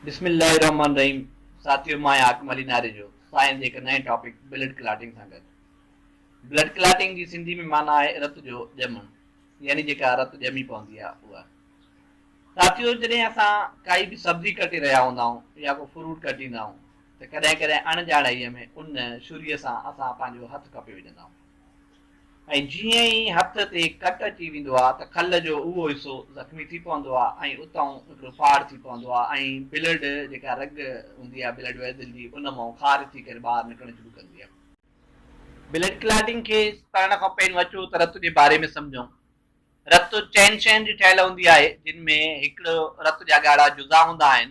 بسم الله الرحمٰن الرحيم ساٿيو مان آهيان حاڪم علي ناريجو سائنس جي هڪ نئين ٽاپڪ بلڊ ڪلاٽنگ سان گڏ. بلڊ ڪلاٽنگ جي سنڌي ۾ معنيٰ آهي رت جو ڄمڻ يعني جيڪا رت ڄمي پوندي آهي اها. ساٿيو جڏهن اسان ڪائي به سبزي ڪٽي رهيا هوندا آهيون يا ڪو فروٽ ڪٽيندا آهيون ته ڪڏهن ڪڏهن اڻ ڄاڻائيء ۾ ان ڇريء سان اسان پنهنجو هٿ ڪپي وجهندا آهيون. ۽ جيئن ئي هٿ تي ڪٽ اچي ويندو آ ته کل جو اهو حصو زخمي ٿي پوندو آ ۽ اتئون هڪڙو ڦاڙ ٿي پوندو آ ۽ بلڊ جيڪا رڳ هوندي آ بلڊ ويزل جي ان مان خارج ٿي ڪري ٻاهر نڪرڻ شروع ڪندي آ. بلڊ ڪلاٽنگ کي پڙهڻ کان پهريون اچو ته رت جي باري ۾ سمجهون. رت چئن شين جي ٺهيل هوندي آهي، جن ۾ هڪڙو رت جا ڳاڙها جزا هوندا آهن.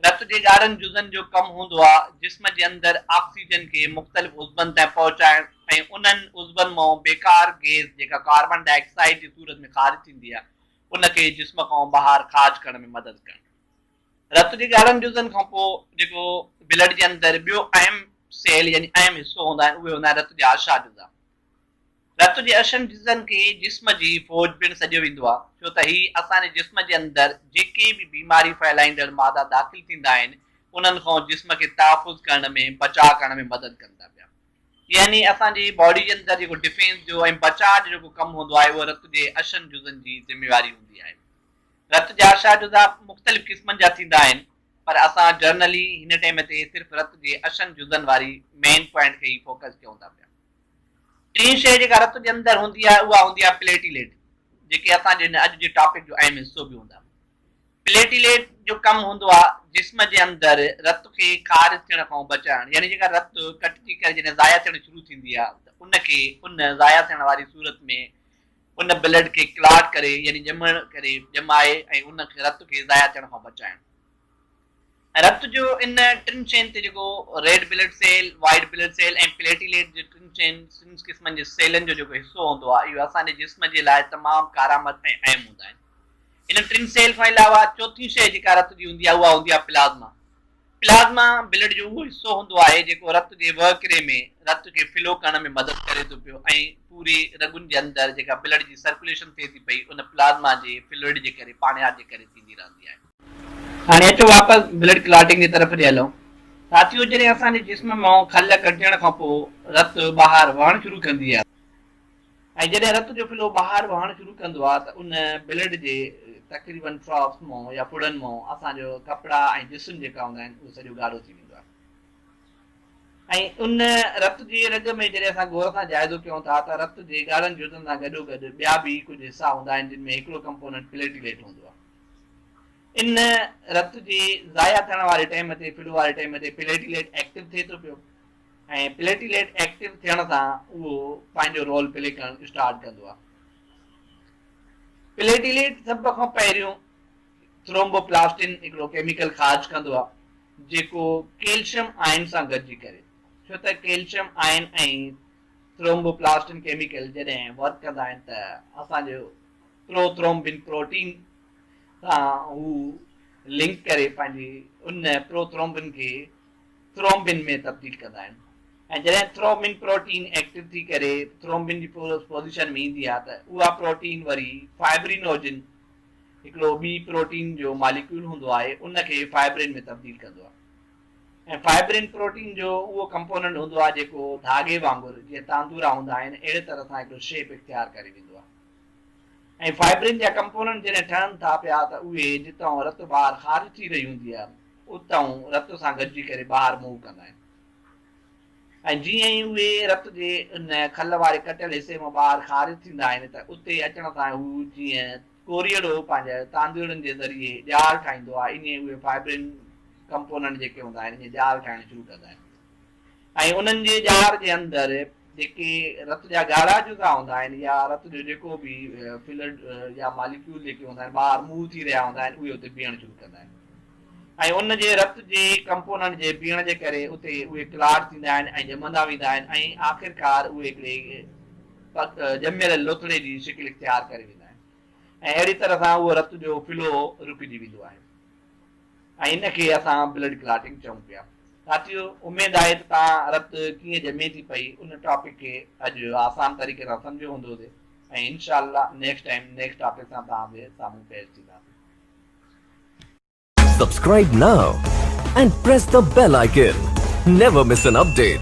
رت جي ڳاڙهن جزن جو ڪم هوندو آهي جسم جي اندر آڪسيجن کي مختلف عضون تائين پهچائڻ ۽ انهن عضون مان بيڪار گيس جيڪا ڪاربان ڊاء آڪسائيڊ جي صورت ۾ خارج ٿيندي آهي ان کي جسم کان ٻاهر خارج ڪرڻ ۾ مدد ڪرڻ. رت جي ڳاڙهن جزن کان پوء جيڪو بلڊ جي اندر ٻيو اهم سيل يعني اهم حصو هوندا آهن اهي هوندا آهن رت جا اڇا جزا. رت جي اڇن جزن کي جسم جي فوج پڻ سڏيو ويندو آهي، ڇو ته هي اسان جي جسم جي اندر جيڪي به بيماري ڦهلائيندڙ مادا داخل ٿيندا آهن، انهن کان جسم کي تحفظ ڪرڻ ۾ بچاء ڪرڻ ۾ مدد ڪن ٿا پيا. يعني اسان جي باڊي جي اندر جيڪو ڊفينس جو ۽ بچاء جو جيڪو ڪم هوندو آهي، اهو رت جي اڇن جزن جي ذميواري هوندي آهي. رت جا اڇا جزا مختلف قسمن جا ٿيندا آهن، پر اسان جرنلي هن ٽيم تي صرف رت جي اڇن جزن واري مين پوائنٽ کي ئي فوڪس ڪيون ٿا پيا. ٽين شيء جيڪا رت جي اندر هوندي آهي اها هوندي آهي پليٽيليٽ جيڪي اسان جي هن اڄ جي ٽاپڪ جو اهم حصو به هوندا. پليٽيليٽ جو ڪم هوندو آهي جسم جي اندر رت کي خارج ٿيڻ کان بچائڻ يعني جيڪا رت ڪٽجي ڪري جڏهن ضايع ٿيڻ شروع ٿيندي آهي ته ان کي ان ضايع ٿيڻ واري صورت ۾ ان بلڊ کي ڪلاٽ ڪري يعني ڄمڻ ڪري ڄمائي ۽ ان رت کي ضايع ٿيڻ کان بچائڻ. رت جو ان ٽن شين تي جيڪو red blood cell, white blood cell ۽ platelet جي ٽن شين ٽن قسمن جي سيلن جو جيڪو حصو هوندو آهي اهو اسان جي جسم جي لاء تمام ڪارآمد ۽ اهم هوندا آهن. انهن ٽن سيل کان علاوه چوٿين شيء جيڪا رت جي هوندي آهي اها هوندي آهي پلازما. پلازما بلڊ جو اهو حصو هوندو آهي جيڪو رت جي وهڪري ۾ رت کي فلو ڪرڻ ۾ مدد ڪري ٿو پيو ۽ پوري رڳن جي اندر جيڪا بلڊ جي سرڪوليشن ٿئي ٿي پئي ان پلازما جي فلوئڊ جي ڪري پاڻياٺ جي ڪري ٿيندي رهندي آهي. هاڻي اچو واپس بلڊ ڪلاٽنگ جي طرف ڏي هلون. ساٿيو جڏهن اسان جي جسم مان کل ڪٽجڻ کان پوء رت ٻاهر وهڻ شروع ڪندي آهي ۽ جڏهن رت جو فلو ٻاهر وهڻ شروع ڪندو آهي ته ان بلڊ جي تقريبن ڊراپس مان يا ڦڙن مان اسان جو ڪپڙا ۽ جسم جيڪا هوندا آهن اهو سڄو ڳاڙهو ٿي ويندو آهي ۽ ان رت جي رڳ ۾ جڏهن اسان غور سان جائزو ڪيون ٿا ته رت جي ڳاڙهن جزن سان گڏوگڏ ٻيا به ڪجهه حصا هوندا آهن جن ۾ هڪڙو ڪمپوننٽ پليٽيليٽ هوندو آهي. ان رت جي ضايع ٿيڻ واري ٽيم تي فلو واري ٽيم تي پليٽيليٽ ايڪٽو ٿئي ٿو پيو ۽ پليٽيليٽ ايڪٽو ٿيڻ سان اهو پنهنجو رول پلي ڪرڻ اسٽارٽ ڪندو آهي. پليٽيليٽ سڀ کان پهريون ٿرومبوپلاسٽن هڪڙو ڪيميڪل خارج ڪندو آهي جيڪو ڪيلشم آئن سان گڏجي ڪري ڇو ته ڪيلشم آئن ۽ ٿرومبوپلاسٽن ڪيميڪل جڏهن ورڪ ڪندا آهن ته اسان جو پروٿرومبن پروٽين سان هو لنڪ ڪري پنهنجي ان پروٿرومبن کي ٿرومبن ۾ تبديل ڪندا آهن ۽ جڏهن ٿرومبن پروٽين ايڪٽو ٿي ڪري ٿرومبن جي پوزيشن ۾ ايندي آهي ته اها پروٽين وري فائبرينوجن هڪڙو ٻي پروٽين جو ماليڪيول هوندو آهي ان کي فائبرين ۾ تبديل ڪندو آهي ۽ فائبرين پروٽين جو اهو ڪمپوننٽ هوندو آهي جيڪو ڌاڳي وانگر جيئن تاندورا هوندا آهن اهڙي طرح سان هڪڙو شيپ اختيار ڪري ويندو آهي ۽ فائبرين جا ڪمپوننٽ جڏهن ٺهن ٿا پيا ته اهي جتان رت ٻاهر خارج ٿي رهي هوندي آهي اتان رت سان گڏجي ڪري ٻاهر موو ڪندا آهن ۽ جيئن ئي اهي رت جي ان کل واري ڪٽيل حصي مان ٻاهر خارج ٿيندا آهن ته اتي اچڻ سان هو جيئن ڪوريئڙو پنهنجي تاندورن جي ذريعي ڄار ٺاهيندو آهي ائين اهي فائبرين ڪمپوننٽ جيڪي هوندا آهن اهي ڄار ٺاهڻ شروع ڪندا آهن ۽ انهن جي ڄار جي اندر جيڪي رت جا ڳاڙها جزا هوندا آهن يا رت جو جيڪو به فلڊ يا ماليڪيول جيڪي هوندا آهن ٻاهر موو ٿي رهيا هوندا آهن اهي اتي بيهڻ شروع ڪندا آهن ۽ ان جي رت جي ڪمپوننٽ جي بيهڻ جي ڪري اتي اهي ڪلاٽ ٿيندا آهن ۽ ڄمندا ويندا آهن ۽ آخرڪار اهي هڪڙي ڄميل لوٿڙي جي شڪل اختيار ڪري ويندا آهن ۽ اهڙي طرح سان اهو رت جو فلو رڪجي ويندو آهي. ۽ ان کي اسان بلڊ ڪلاٽنگ چئون پيا. ساٿيو اميد آهي ته توهان رت ڪيئن ڄمي ٿي پئي ان ٽاپڪ کي اڄ آسان طريقي سان سمجهيو هوندو ۽ انشاء الله نيڪسٽ ٽائيم نيڪسٽ ٽاپڪ سان توهان جي سامهون پيش ٿينداسين. Subscribe now and press the bell icon. Never miss an update.